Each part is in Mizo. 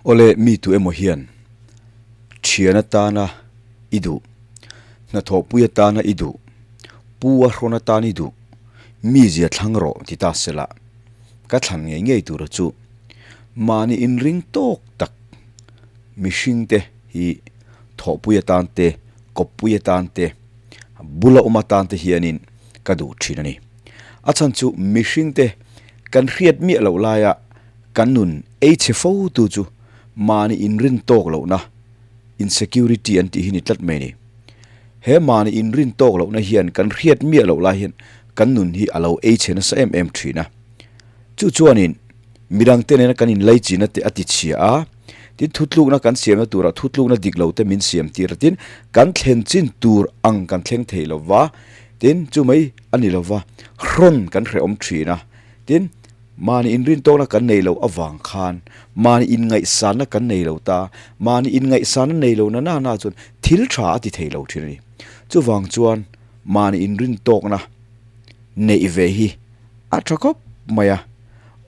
Awle mi tu emaw hian thian atana i duh, hnathawhpui atana i duh, pu a hrawn atan i duh, mi zia thlang rawh ti ta sela ka thlan ngei ngei tura chu mahni inring tawk tak mihringte hi thawhpui atan te, kawppui atan te, bula awm atan te hianin ka duh thin a ni. A chhan chu mihringte kan hriat miah loh laia kan nun ei chhe fo tu chu mahni inrin tawk lohna, insecurity an tih hi ni tlat mai a ni. He mahni inrin tawk lohna hian kan hriat miah loh lai hian kan nun hi a lo ei chhe nasa em em thin a. Chu chuanin midangte nena kan inlaichina te a ti chhia a, tin thutlukna kan siamna turah thutlukna dik lo te min siam tir a, tin kan thlen chin tur ang kan thleng thei lo va, tin chu mai a ni lo va, hrawn kan hrehawm thin a, tin mahni inrintawkna kan nei lo avang khan mahni inngaihsanna kan nei lo ta, mahni inngaihsanna nei lo na na na chuan thil tha a ti thei lo thin a ni. Chuvang chuan mahni inrintawkna neih ve hi a tha khawp mai a,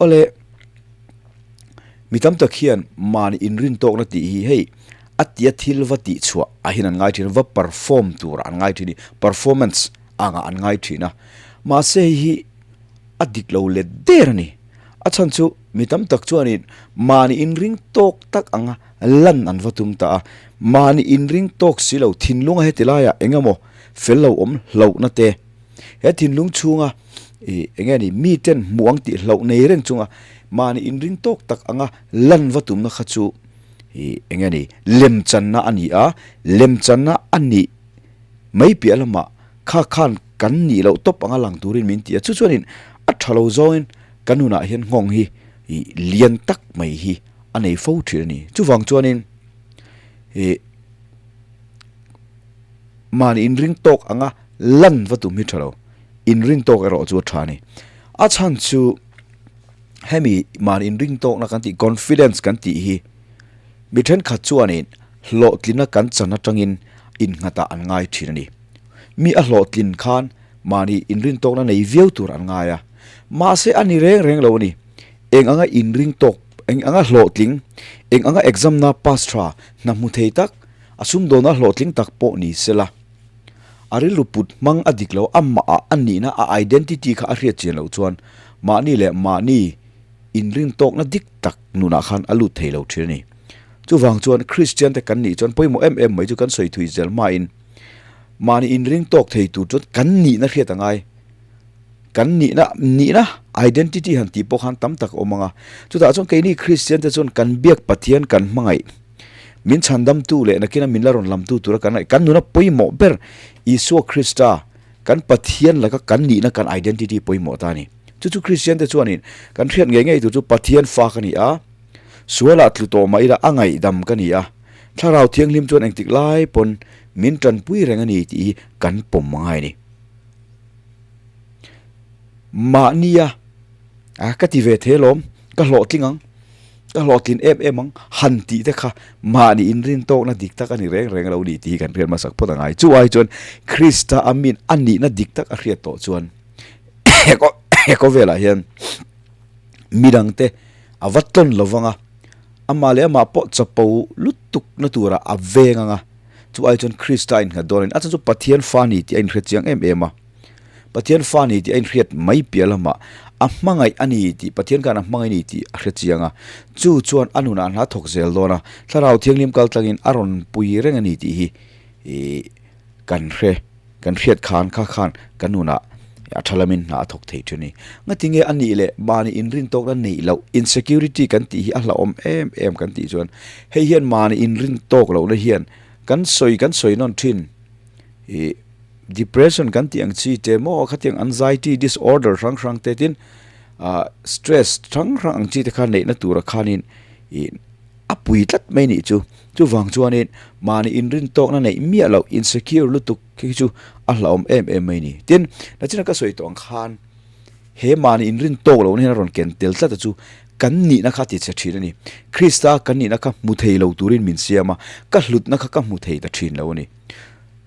awle mi tam tak hian mahni inrintawkna tih hi hei a tia thil va tih chhuah ah hian an ngai thin a, va perform tur ah an ngai thin a ni, performance angah an ngai thin a, mahse hei hi a dik lo let der a ni. A chhan chu mi tam tak chuanin mahni inring tawk tak anga lan an va tum ta a, mahni inring tawk si lo thinlunga heti laiah eng emaw fel lo awm hlauhna te, He thinlung chhunga ih eng nge ni miten hmuh ang tih hlauh nei reng chunga mahni inring tawk tak anga lan va tumna kha chu ih eng nge ni lemchanna a ni a, lemchanna a nih mai piah lamah kha khan kan nih loh tawp anga lang turin min ti a, chu chuanin a tha lo zawngin kan hunah hian nghawng hi ih lian tak mai hi a nei fo thin a ni. Chuvang chuanin ih. Mahni inring tawk anga lan va tum hi tha lo, inring tawk erawh chu a tha a ni. A chhan chu hemi mahni inring tawkna kan tih confidence kan tih hi mi thenkhat chuanin hlawhtlina kan chan atangin innghatah an ngai thin a ni. Mi a hlawhtlin khan mahni inrin tawkna nei viau tur an ngai a, mahse a ni reng reng lo a ni. Eng anga inring tawk, eng anga hlawhtling, eng anga exam na pass tha, hna hmu thei tak, A sumdawna hlawhtling tak pawh ni sela, a rilru put hmang a dik lo, amah ah a nihna, a identity kha a hriat chian loh chuan mahni leh mahni inrintawkna dik tak nunah khan a lut thei lo thin a ni. Chuvang chuan Kristian te kan nih chuan pawimawh em em mai chu kan sawi thui zel hmain mahni inringtawk thei tur chuan kan nihna hriat a ngai. Kan nihna, nihna, identity han tih pawh khan tam tak a awm ang a. Chutah chuan keini Kristian te chuan kan biak Pathian kan hmangaih. Min chhandamtu leh nakina min la rawn lamtu tura kan ngaih, kan nuna pawimawh ber Isua Krista, kan Pathian laka kan nihna kan identity pawimawh ta a ni. Chu chu Kristian te chuanin kan hriat ngei ngei tur chu Pathian fa ka ni a, sualah tlu tawh mah ila a ngaihdam ka ni a, Thlarau Thianghlim chuan engtik lai pawn min tanpui reng a ni tih hi kan pawm ngai a ni. Mahnia a ka ti ve thei alawm, ka hlawhtling ang. Ka hlawhtlin em em ang, han tih te kha mahni inrintawkna dik tak a ni reng reng lo ni tih hi kan hriat hmasak phawt a ngai. Chu ai chuan Krista a min a nihna dik tak a hriat tawh chuan he khawvelah hian midangte a va tlawn lo vang a, amah leh amah pawh chapo lutuk na turah a veng ang a, chu ai chuan Krista a innghat dawn a ni. A chhan chu Pathian fa ni tih a inhre chiang em em a. Pathian fa ni tih a inhriat mai piah lamah a hmangaih a ni tih Pathian khan a hmangaih a ni tih a hre chiang a, chu chuan a nunah hla thawk zel dawn a, Thlarau Thianghlim kal tlangin a rawn pui reng a ni tih hi ih kan hre kan hriat khan kha khan kan nunah a tha lamin hna a thawk thei thin a ni. Ngatinge a nih leh mahni inrintawkna neih loh insecurity kan tih hi a hlauhawm em em kan tih chuan hei hian mahni inrintawk lohna hian kan sawi kan sawi nawn thin ih Depression kan tih ang chi te maw khatiang anxiety disorder hrang hrang te tin ah stress hrang hrang ang chi te kha neihna tura khanin ih a pui tlat mai nih chu. Chuvang chuanin mahni inrin tawkna neih miah loh insecure lutuk khi chu a hlauhawm em em mai ni. Tin, nachina ka sawi tawh ang khan he mahni inrin tawk lohna hian a rawn ken tel tlat a chu kan nihna kha ti chhe thin a ni. Krista kan nihna kha hmu thei lo turin min siam a, ka hlutna kha ka hmu thei ta thin lo a ni.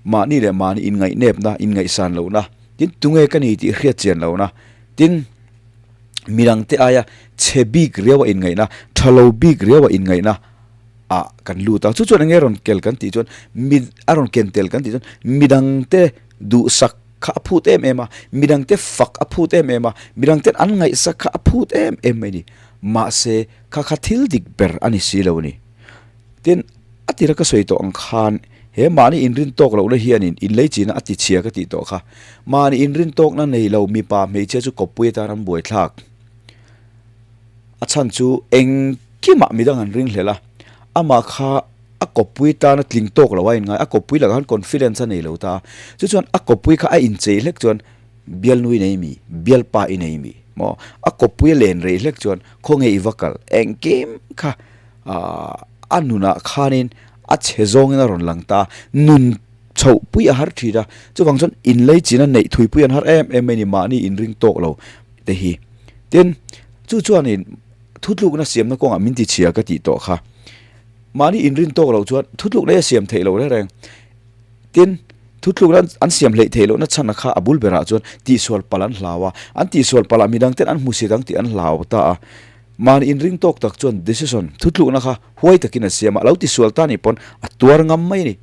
Mahni leh mahni inngaih-nepna, inngaihsan lohna, tin tunge ka ni tih hriat chian lohna, tin midangte aia chhe bik riaua inngaihna, tha lo bik riaua inngaihna Ah kan lut a, chu chuan enge rawn kel kan tih chuan mi a rawn ken tel kan tih chuan midangte duhsak kha a phut em em a, midangte fak a phut em em a, midangten an ngaihsak kha a phut em em mai a ni. Mahse kha kha thil dik ber a ni si lo a ni. Tin, a tira ka sawi tawh ang khan he mahni inrin tawk lohna hianin inlei china a ti chhia ka tih tawh kha. Mahni inrin tawkna nei lo mipa hmeichhia chu kawppui atan an buaithlak. A chhan chu engkimah midang an ringhlel a, amah kha a kawppui tana tling tawk lo a inngai, a kawppui lakah khan confidence a nei lo ta a, chu chuan a kawppui kha a inchei hlek chuan bialnu i nei mi, bialpa i nei mi maw, a kawppui a len rei hlek chuan khawnge i va kal, engkim kha aah a nunah khanin a chhe zawngin a rawn lang ta a, nun chhoh pui a har thin a, chuvang chuan inleichina neih thui pui an har em em mai a ni, mahni inring tawk lo te hi. Tin, chu chuanin thutlukna siamna kawngah min tichhia ka tih tawh kha. Mahni inrin tawk loh chuan thutlukna hi a siam theih loh reng reng. Tin, thutlukna an siam hleih theih lohna chhan kha a bul berah chuan tihsual palh an hlau a, an tihsual palh ah midang ten an hmusit ang tih an hlau ta a. Mahni inring tawk tak chuan decision, thutlukna kha huai takin a siam a, a lo tisual ta nih pawn a tuar ngam mai a ni.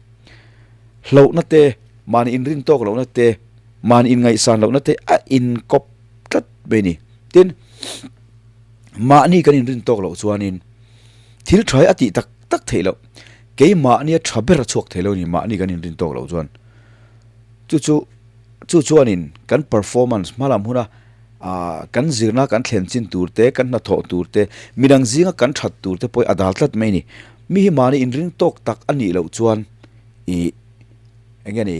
Hlauhna te, mahni inrin tawk lohna te, mahni inngaihsan lohna te a inkawp tlat mai a ni. Tin, mahni kan inrin tawk loh chuanin thil tha hi a tih tak tak theih loh. Keimahnia tha ber a chhuak thei lo a ni mahni kan inrin tawk loh chuan. Chu chu chu chuanin kan performance hma lam huna ah kan zirna kan thlen chin tur te, kan hnathawh tur te, midang zinga kan that tur te pawh hi a dal tlat mai a ni. Mi hi mahni inring tawk tak a nih loh chuan ih eng nge ni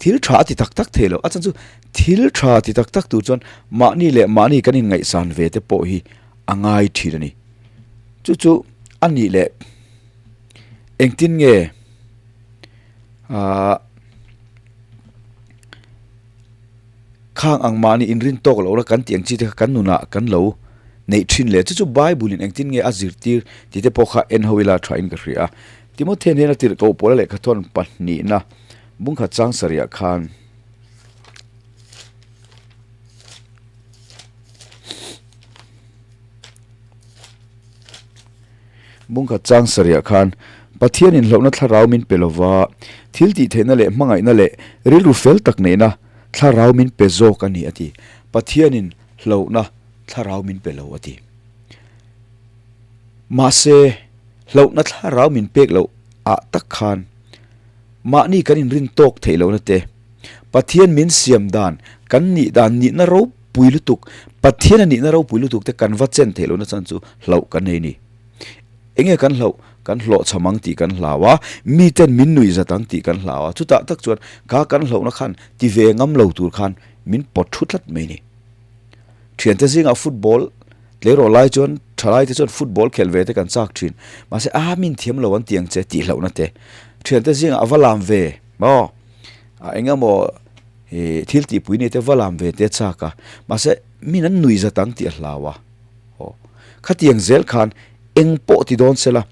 thil tha a ti tak tak thei lo. A chhan chu thil tha ti tak tak tur chuan mahni leh mahni kan inngaihsan ve te pawh hi a ngai thin a ni. Chu chu a nih leh engtin nge ahh khang ang mahni inrin tawk loh la kan tih ang chi te kha kan nunah kan lo neih thin leh chu chu Bible in engtin nge a zirtir tih te pawh kha en ho ila tha in ka hria a. Timothea hnena tirh koh pawla lehkha thawn pahnihna bungkhat chang sarih ah khan Bungkhat chang sarih ah khan Pathian inhlauhna thlarau min pe lova, thil tih theihna leh hmangaihna leh rilru fel tak neihna thlarau min pe zawk a ni a ti. Pathianin hlauhna thlarau min pe lo a ti. Mahse, hlauhna thlarau min pek loh ah tak khan mahni kan inrin tawk theih lohna te, Pathian min siam dan, kan nih dan nihna ropui lutuk, Pathian a nihna ropui lutuk te kan va chen theih lohna chan chu hlauh kan nei a ni. Enge kan hlauh? Kan hlawhchham ang tih kan hlau a, miten min nuih zat ang tih kan hlau a, chutah tak chuan kha kan hlauhna khan ti ve ngam lo tur khan min pawt thu tlat mai a ni. Thiante zingah football tleirawl lai chuan thalai te chuan football khelh ve te kan chak thin. Mahse a min thiam lo an ti ang che tih hlauhna te. Thiante zingah a va lam ve maw a eng emaw ih thil tihpui nei te va lam ve te a chak a. Mahse min an nuih zat ang tih a hlau a. Aw khatiang zel khan eng pawh ti dawn sela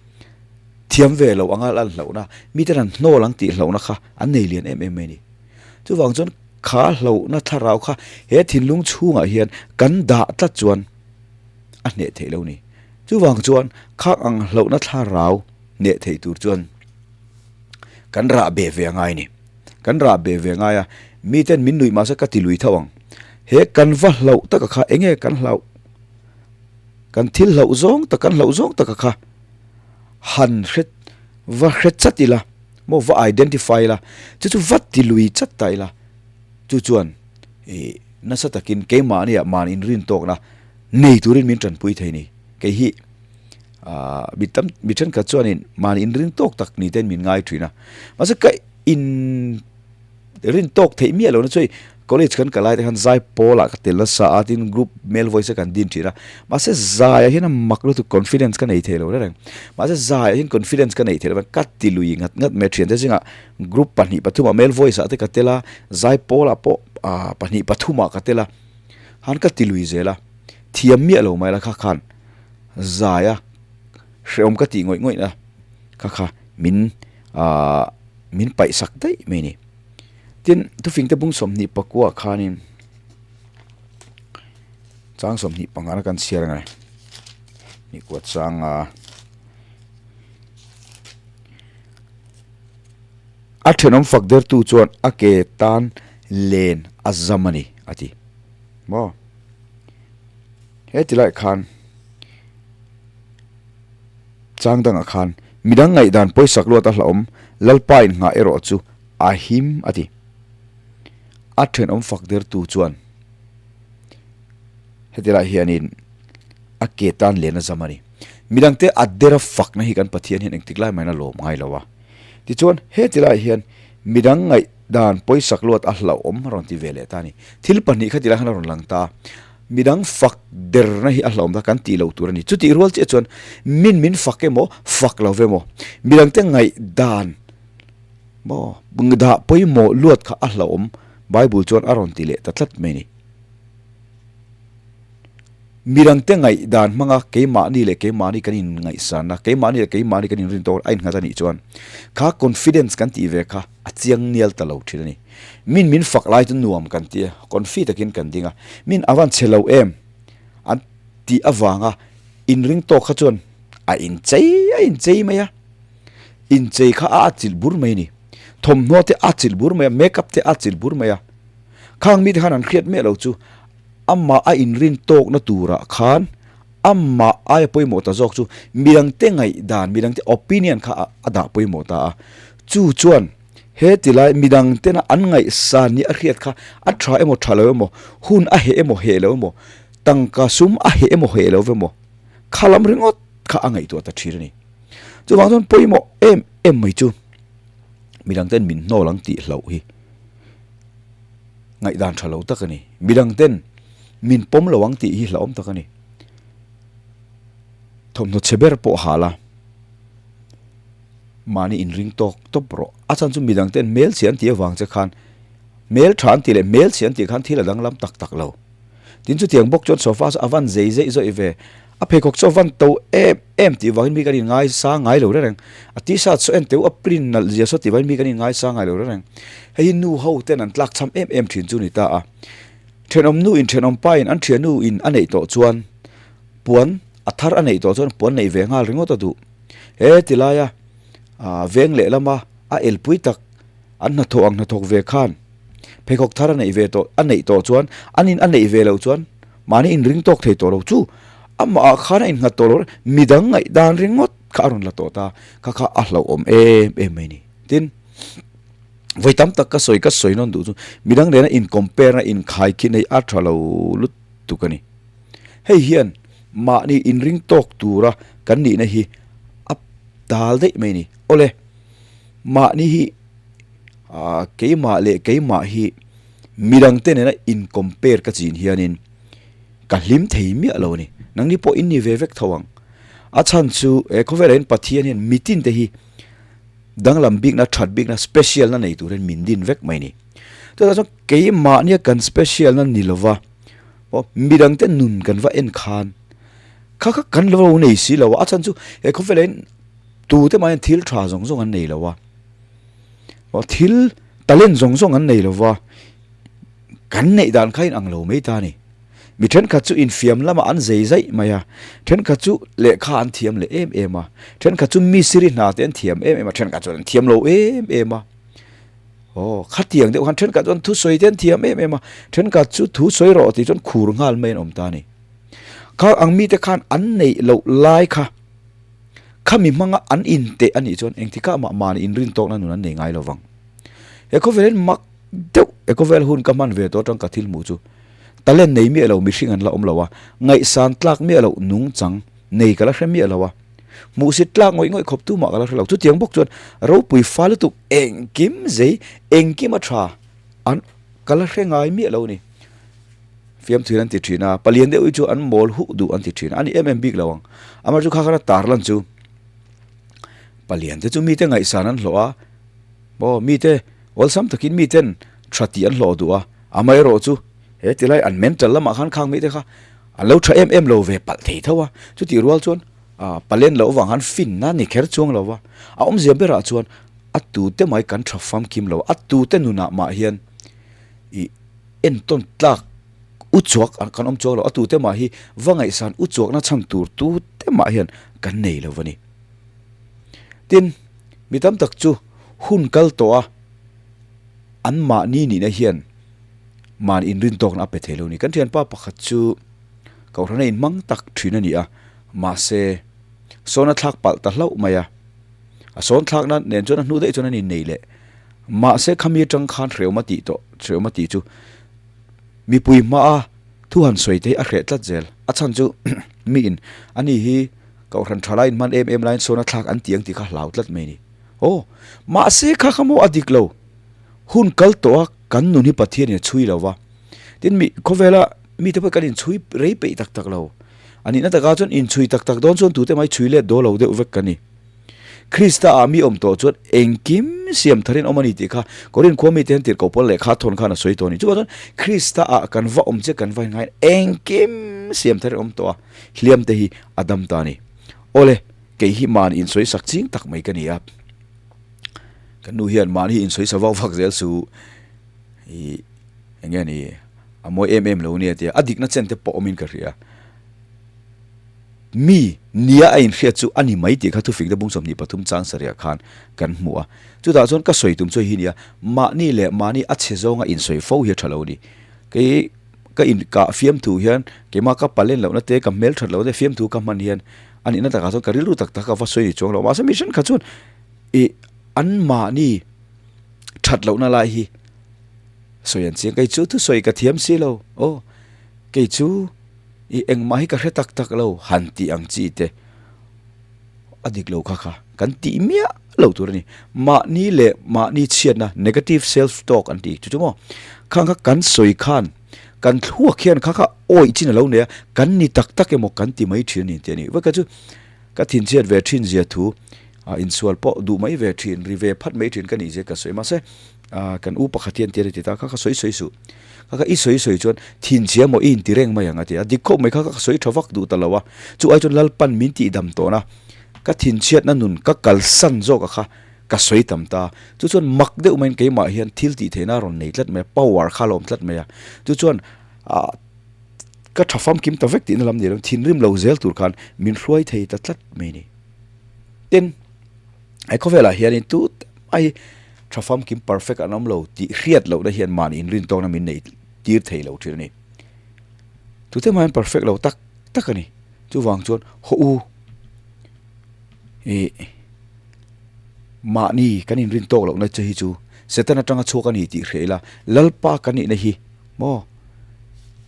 thiam ve lo anga lan hlauhna miten an hnawl ang tih hlauhna kha an nei lian em em mai a ni. Chuvang chuan kha hlauhna thlarau kha he thinlung chhungah hian kan dah tlat chuan a hneh theih lo ni. Chuvang chuan khak ang hlauhna thlarau hneh theih tur chuan kan rah beh ve a ngai ni. Kan rah beh ve a ngai a, miten min nuih mahse ka ti lui tho ang. He kan va hlauh taka kha enge kan hlauh? Kan thil hlauh zawng tak kan hlauh zawng taka kha han hre va hre chat ila. Maw va identify ila, chu chu va ti lui chat ta ila, chu chuan ih nasa takin keimahnia mahni inrin tawkna nei turin min tanpui thei ni. Kei hi ah mi tam mi thenkhat chuanin mahni inrin tawk tak ni ten min ngai thin a, mahse ka in Rin tawk theih miah lohna chu hei college kan kal lai te khan zai pawl ah ka tel nasa a tin group male voice a kan din thin a mahse zai ah hian a mak lutuk confidence ka nei thei lo reng reng mahse zai ah hian confidence ka nei thei lo ka ti lui ngat ngat mai thiante zingah group pahnih pathum ah male voice ah te ka tel a zai pawl ah pawh ah pahnih pathum ah ka tel a han ka ti lui zel a thiam miah lo mai la kha khan zai a hrehawm ka tih ngawih ngawih na kha kha min ah min paih sak daih mai a ni. Tin, thufingte bung 20 pakua khanin chang 25 na kan chhiar ang e. Ni kua changa. A thenawm fak dertu chuan a ke tan len a zam a ni, a ti. Maw? He ti lai khan chang dangah khan midang ngaihdan pawisak luat a hlauhawm Lalpa in nghah erawh chu a him, a ti. A thenawm fak dertu chuan heti lai hianin a ke tan len a zam a ni. Midangte a dera fakna hi kan Pathian hian engtik lai mahin a lawm ngai lo a. Tichuan, heti laiah hian midang ngaihdan pawisak luat a hlauhawm a rawn ti ve leh ta a ni. Thil pahnih kha ti lai khan a rawn lang ta a, midang fak derna hi a hlauhawm ta kan tih loh tur a ni. Chutih rual chiah chuan min min fak emaw, fak lo ve maw, midangte ngaihdan maw dah pawimawh luat kha a hlauhawm Bible chuan a rawn ti leh ta tlat mai a ni. Midangte ngaihdan hmanga keimahni leh keimahni kan inngaihsanna, keimahni leh keimahni kan inrin tawk a innghat a nih chuan kha confidence kan tih ve kha a chiang nial ta lo thin a ni. Min min fak lai chu nuam kan ti a, confi takin kan ding a, min a van chhe lo em an tih avanga inring tawk kha chuan a inchei a inchei mai a, inchei kha a atchilh bur mai a ni. Thawmhnaw te a atchilh bur mai a, make up te a atchilh bur mai a. Khang mite khan an hriat miah lo chu Amah a inrin tawkna turah khan amah aia pawimawh ta zawk chu midangte ngaihdan, midangte opinion kha a dah pawimawh ta a. Chu chuan he tilai midangtena an ngaihsan ni a hriat kha a tha emaw tha lo emaw, hun a heh emaw heh lo emaw, tangka sum a heh emaw heh lo emaw kha lam ringawt kha a ngaihtuah ta thin a ni. Chuvang chuan pawimawh em em mai chu midangten min hnawl ang tih hlauh hi. Ngaihdan tha lo tak a ni. Midang ten min pawm lo ang tih hi hlauhawm tak a ni. Thawmhnaw chhe ber pawh hal a, mahni inring tawk tawp rawh. A chhan chu midang ten hmel chhia an tih avang che khan hmel tha an tih leh hmel chhia an tih khan thil a danglam tak tak lo. Tin chutiang bawk chuan sofa chu a van zei zeih zawih ve. A pheikhawk chu a van to em em tih vangin mi kan inngaisa ngai lo reng. A t-shirt saw en teuh a print nalh zia saw tih vangin mi kan inngaisa ngai lo reng. Hei hi nu ho ten an tlak cham em em thin chu ni ta a. Thenawm nu in thenawm pa in an thiannu in a neih tawh chuan puan a thar a neih tawh chuan puan neih ve nghal ringawt a duh. He ti laia veng lehlam a a elpui tak an hnathawh ang hnathawk ve khan pheikhawk thar a neih ve tawh a neih tawh chuan an in a neih ve loh chuan Mahni inring tawk thei tawh lo chu amah ah khan a innghat tawh lo midang ngaihdan ringawt kha a rawn la tawh ta kha kha a hlauhawm em em mai ni. Tin, vawi tam tak ka sawi ka sawi nawn duh chu midang nena in compare na inkhai khi nei a tha lo lutuk a ni. Hei hian mahni inring tawk tura kan nihna hi a dal daih mai ni. Awle, mahni hi keimah leh keimah hi Midangte nena in compare ka chin hianin ka hlim thei miah lo a ni. Nangni pawh in ni ve vek tho ang. A chhan chu he khawvelah hian Pathian hian mitin te hi danglam bikna, that bikna, special na nei tur hian min din vek mai a ni. Chutah chuan keimahnia kan special na ni lova midangte nun kan va en khan kha kha kan lo nei si lo a. A chhan chu he khawvelah hian tute mah hian thil tha zawng zawng an nei lo a. Thil talent zawng zawng an nei lova, kan neih dan kha inang lo mai ta a ni. Mi thenkhat chu infiam lamah an zei zaih mai a, thenkhat chu lehkha an thiam leh em em a, thenkhat chu mistiri hna te an thiam em em a, thenkhat chuan an thiam lo em em a. Aw, khatiang deuh khan thenkhat chuan thusawi te an thiam em em a, thenkhat chu thusawi rawh tih chuan khur nghal mai an awm ta a ni. Kha ang mite khan an neih loh lai kha. Khami hmanga an inteh a nih chuan engtikah mah mahni inrin tawkna nun an nei ngai lo vang. He khawvel hian mak deuh he khawvel hun ka hman ve tawh atang ka thil hmuh chu talent nei miah lo mihring an la awm lo a, ngaihsan tlak miah loh nungchang nei ka la hre miah lo a, hmuhsit tlak ngawih ngawih khawp tumah ka la hre lo. Chutiang bawk chuan ropui fa lutuk engkim zei engkim a tha an ka la hre ngai miah lo a ni. Fiamthuin an ti thin a, palian deuh hi chu an mawl huh duh an ti thin a, a ni em em bik lo ang. Amah chu kha khan a tar lan chu palian te chu mite ngaihsan an hlawh a, aw mite awlsam takin miten tha tih an hlawh duh a, amaherawh chu he tilai an mental lamah khan khang mite kha an lo tha em em lo ve palh thei tho a, chutih rual chuan ah palian loh avang khan finna ni kher chuang lo va, a awmzia berah chuan a tute mai kan tha famkim lo a, a tute nunah mah hian ih. Entawn tlak u chuak kan awm chuak lo, a tute mah hi va ngaihsan u chuakna chhan tur tute mah hian kan nei lo a ni. Tin, mi tam tak chu hun kal tawh a. Anmahni nihna hian mahni inrintawkna a pe thei lo a ni. Kan thianpa pakhat chu Kohhrana inhmang tak thin a ni a, mahse sawn a thlak palh ta hlauh mai a. A sawn thlakna nen chuan a hnu daih chuan an innei leh. Mahse khami atang khan hrehawm a tih tawh, hrehawm a tih chu mipui hmaa thu han sawi te hi a hreh tlat zel. A chhan chu miin ani hi Kohhran tha laiin hman em em laiin sawn a thlak an ti ang tih kha hlau tlat mai a ni. Aw, mahse kha kha maw a dik lo. Hun kal tawh a kan nun hi Pathianin a chhui lo va. Tin mi khawvela mite pawh kan inchhui rei peih tak tak lo. A nihna takah chuan inchhui tak tak dawn chuan tute mai chhui let daw lo deuh vek ka ni. Krista ah mi awm tawh chuan engkim siam tharin awm a ni tih kha Korin khua mite hian tirhkoh pawl lehkha thawn khan a sawi tawh a ni. Chuvang chuan Krista ah kan va awm che kan va inngaiin engkim siam tharin awm tawh a, hliam te hi a dam ta a ni. Awle, kei hi mahni insawi sak ching tak mai ka ni a. Kan nu hian mahni insawi sa vak vak zel su i eng nge ni a mawi em em lo nia tia a dikna chen te pawh awmin ka hria. Mi nia a inhriat chu a ni mai tih kha thufik te bung 23 chang sarih ah khan kan hmu a. Chutah chuan ka sawi tum chu hei hi nia, mahni leh mahni a chhe zawnga insawi fo hi a tha lo a ni. Kei ka inkah fiamthu hian keimah ka palen lohna te ka hmel that lohna te fiamthu ka hman hian a nihna takah chuan ka rilru tak tak a va sawi ni chuang lo. Mahse mi thenkhat chuan ih anmahni that lohna lai hi sawi an chiang. Kei chu thusawi ka thiam si lo, aw kei chu i engmah hi ka hre tak tak lo han tih ang chi te a dik lo kha kha kan tih miah lo tur a ni. Mahni leh mahni chhiatna negative self talk an tih chu chu maw khang kha kan sawi khan kan thluak hian kha kha awih chin a lo nei a, kan ni tak tak emaw kan ti mai thin a ni tih a ni. Vawikhat chu Ka thinchhiat ve thin zia thu ah insual pawh duh mai ve thin, ri ve phat mai thin ka nih zia ka sawi. Mahse ah kan u pakhat hian tian a ti ta, kha ka sawi sawi suh, kha ka i sawi sawi chuan thinchhia maw i inti reng mai ang a ti a, dik khawp mai kha ka sawi tha vak duh ta lo a, chu ai chuan Lalpan min tihdam tawn a, ka thinchhiatna nun ka kalsan zawk a kha ka sawi tam ta, chu chuan mak deuh maiin keimah hian thil tih theihna a rawn nei tlat mai a, power kha a la awm tlat mai a, chu chuan ah. Ka tha famkim ta vek tihna lam ni lo, thinrim lo zel tur khan min hruai thei ta tlat mai ni. Tin, he khawvelah hianin tu mai hi tha famkim perfect an awm lo tih hriat lohna hian mahni inrintawkna min nei tir thei lo thin a ni. Tute mah hian perfect lo tak tak a ni. Chuvang chuan haw u ih mahni kan inrintawk lohna che hi chu Satan atanga chhuak a ni tih hria ila, Lalpa kan nihna hi Maw?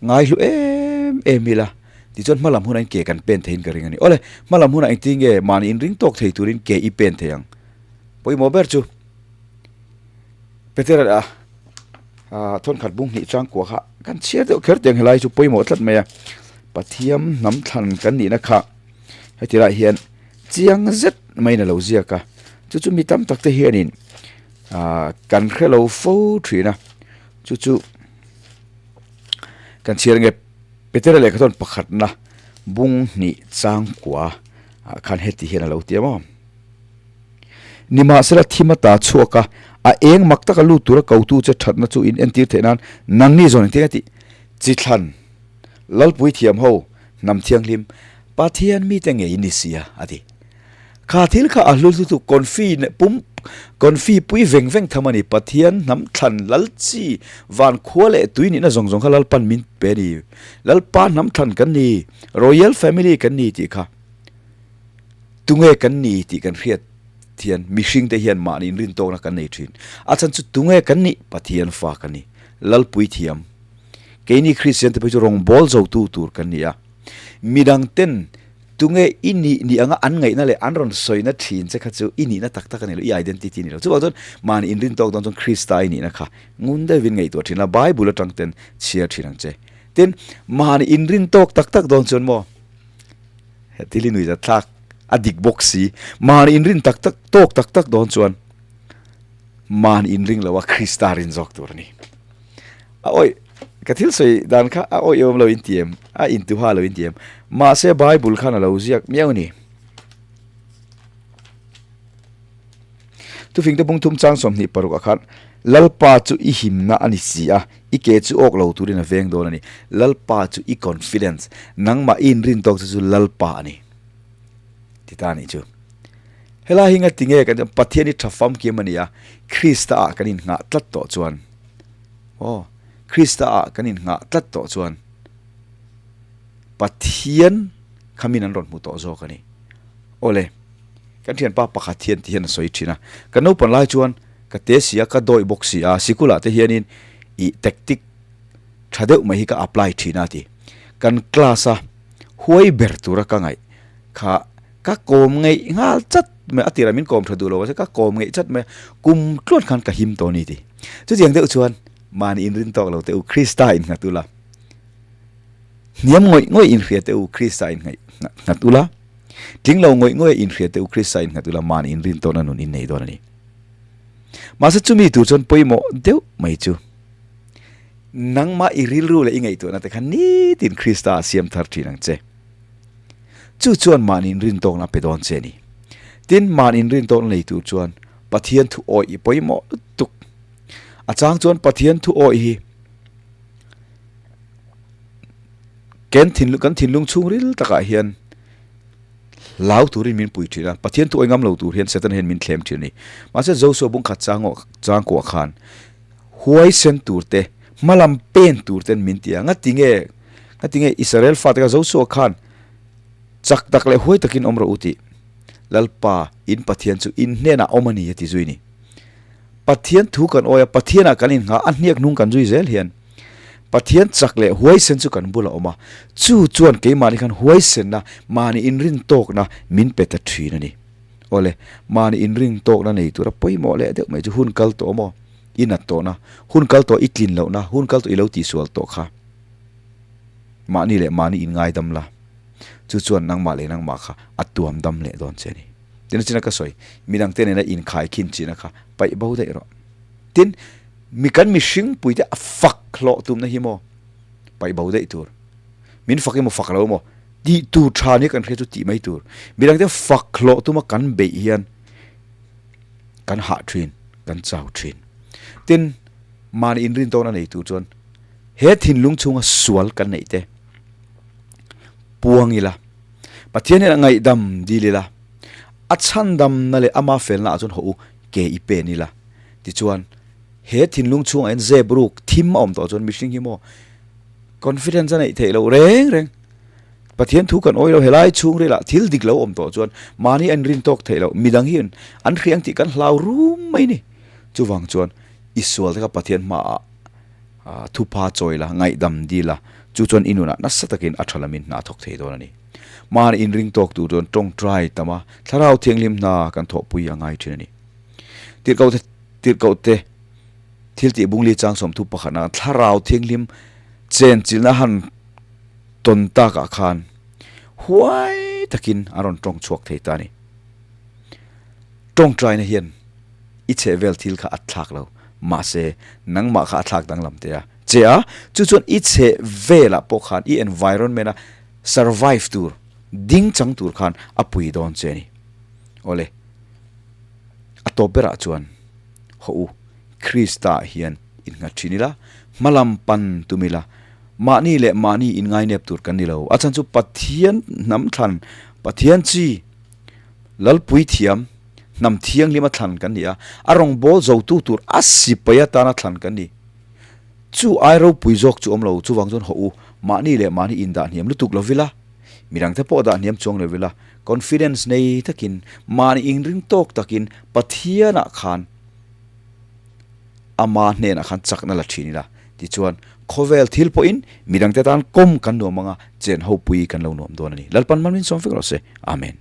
Ngaihlu em em ila, tichuan hmalam hunah in ke kan pen theiin ka ring a ni. Awle, hmalam hunah engtin nge mahni inring tawk thei turin ke i pen thei ang? Pawimawh ber chu Petera a thawnkhat bung hnih changkua kha kan chhiar deuh kher teh ang helai chu pawimawh tlat mai a. Pathiam hnam thlan kan nihna kha heti lai hian chiang zet maiin a lo ziak a, chu chu mi tam tak te hianin kan hre lo fo thin a. Chu chu kan chhiar nge Petera lehkha chuan pakhatna bung hnih changkua ah khan heti hian a lo ti a maw. Nimahsela thim ata chhuak a, a eng mak taka lut tura kotu che thatna chu in entir theih nan nangni zawn engtin a tih? Chi thlan, Lalpui thiam ho, hnam thianghlim, Pathian mite ngei in ni sia a ti. Kha thil kha a hlu hlutu confi pum confi pui veng veng tham a ni. Pathian hnam thlan lal chi van khua leh tui nihna zawng zawng kha Lalpan min pe a ni. Lalpa hnam thlan kan ni, Royal family kan ni tih kha tunge kan ni tih kan hriat hian mihring te hian mahni inrintawkna kan nei thin. A chhan chu tunge kan nih? Pathian fa kan ni. Lalpui thiam. Keini Kristian te phei chu rawngbawl zotu tur kan ni a. Midang ten Tunge i nih nih anga an ngaihna leh an rawn sawina thin che kha chu i nihna tak tak a ni lo, i identity a ni lo. Chuvang chuan mahni inrin tawk dawn chuan Krista i nihna kha ngun deuhin ngaihtuah thin la, Bible atang ten chhiar thin ang che. Tin, mahni inrin tawk tak tak dawn chuan maw, he thil hi nuihzat thlak a dik bawk si, mahni inrin tak tak tawk tak tak dawn chuan mahni inring lo a Krista rin zawk tur a ni. A awih, ka thil sawi dan kha a awih awm lo in ti em? A intuha lo in ti em? Mahse Bible khan a lo ziak miau a ni. Thufingte bung thum chang 26 ah khan Lalpa chu i himna a ni si a, i ke chu awk lo turin a veng dawn a ni. Lalpa chu i confidence, nangmah i inrin tawk chu chu Lalpa a ni. Ti ta a nih chu. Helai hi ngatinge kan Pathian hi tha famkim a ni a, Krista ah kan innghah tlat tawh chuan. Aw, Krista ah kan innghah tlat tawh chuan Pathian kha min an rawn hmu tawh zawk a ni. Awle, kan thianpa pakhat hian ti hian a sawi thin a, ka naupan lai chuan ka te si a, ka dawih bawk si a, sikulah te hianin ih tactic tha deuh mai hi ka apply thin a ti. Kan class a huai ber tura ka ngaih kha ka kawm ngeih nghal chat mai a tirah min kawm tha duh lo mahse ka kawm ngeih chat mai a, kum tluan khan ka him tawh a ni ti. Chutiang deuh chuan mahni inrin tawk lo teh u Krista innghat ula, hniam ngawih ngawih inhria teh u Krista innghat ula, tling lo ngawih ngawih inhria teh u Krista innghat ula mahni inrin tawhna nun innei dawn a ni. Mahse chumi tur chuan pawimawh deuh mai chu nangmah i rilru leh i ngaihtuahna te kha nitin Krista a siam thar thin ang che. Chu chuan mahni inrin tawkna a pe dawn che a ni. Tin, mahni inrin tawkna nei tur chuan Pathian thu awih i pawimawh lutuk. A chang chuan Pathian thu awih hi ken thin kan thinlung chhungril takah hian hlau turin min pui thin a. Pathian thu awih ngam lo tur hian Satan hian min thlem thin a ni. Mahse Joshua bungkhat changkuah khan huaisen tur te, hmalam pen tur ten min ti a. Ngati nge, ngati nge Israel fate kha Joshua khan chak tak leh huai takin awm rawh u tih Lalpa in Pathian chu in hnenah awm a ni a ti zui ni. Pathian thu kan awi a, Pathianah kan inngah a, hniak hnung kan zui zel hian Pathian chak leh huaisen chu kan bulah awm a, chu chuan keimahni khan huaisenna, mahni inrintawkna min pe ta thin a ni. Awle, mahni inring tawkna nei tura pawimawh leh deuh mai chu hun kal tawh maw? I nat tawhna, hun kal tawh i tlin lohna, hun kal tawh i lo tihsual tawh kha mahni leh mahni inngaidam la, chu chuan nangmah leh nangmah kha a tuam dam leh dawn che a ni. Tin, china ka sawi, midangte nena inkhaikhin china kha paih bo daih rawh. Tin, mi kan mihring puite a fak hlawh tumna hi maw paih bo daih tur. Min fak emaw fak lo emaw tih tur tha nia kan hria chu tih mai tur. Midangte fak hlawh tuma kan beih hian kan hah thin, kan chau thin. Tin, mahni inrin tawkna nei tur chuan he thinlung chhunga sual kan neih te puang ila, Pathian hian a ngaihdam dil ila, a chhandamna leh ama felna ah chuan hawh u ke i pen ila. Tichuan, he thinlung chhungah hian zep ruk thim a awm tawh chuan mihring hi maw Confidence a neih theih loh reng reng. Pathian thu kan awi lo helai chhungrilah thil dik lo awm tawh chuan mahni an rin tawk theih loh midang hian an hria ang tih kan hlau rum mai ni. Chuvang chuan i sual te kha Pathian hmaah thupha chawi la, ngaihdam dil a, chu chuan i nunah nasa takin a tha lamin hna a thawk thei dawn a ni. Mahni inring tawk tur chuan tawngtai tam a, thlarau thianghlim hna kan thawhpui a ngai thin a ni. Tirhkoh te tirhkoh te. Thil tih bungli chang sawmthu pakhatna thlarau thianghlim chenchilhna han tawn takah khan huai takin an rawn tawng chhuak thei ta a ni. Tawngtaina hian i chhehvel thil kha a thlak lo, mahse nangmah kha a thlak danglam teh a che a, chu chuan i chhehvelah pawh khan i environment a survive tur, ding chang tur khan a pui dawn che a ni. Awle, a tawp berah chuan. Haw u, Krista hian innghat thin ila, hmalam pan tum ila, mahni leh mahni inngainep tur kan ni lo. A chhan chu Pathian hnam thlan, Pathian chi, Lalpui thiam, hnam thianghlima thlan kan ni a, a rawngbâwl zotu tur a sipai atana thlan kan ni. Chu ai ropui zawk chu awm lo, chuvang chuan haw u, mahni leh mahni indah hniam lutuk lo vila, midangte pawh dah hniam chuang lo vila, Confidence nei takin, mahni inring tawk takin Pathianah khan ama hnenah khan chakna la thin ila. Tichuan, khawvel thil pawhin midangte tan kawm kan nuam anga chen hopui kan lo nuam dawn a ni. Lalpan mal min sawm vek rawh se. Amen.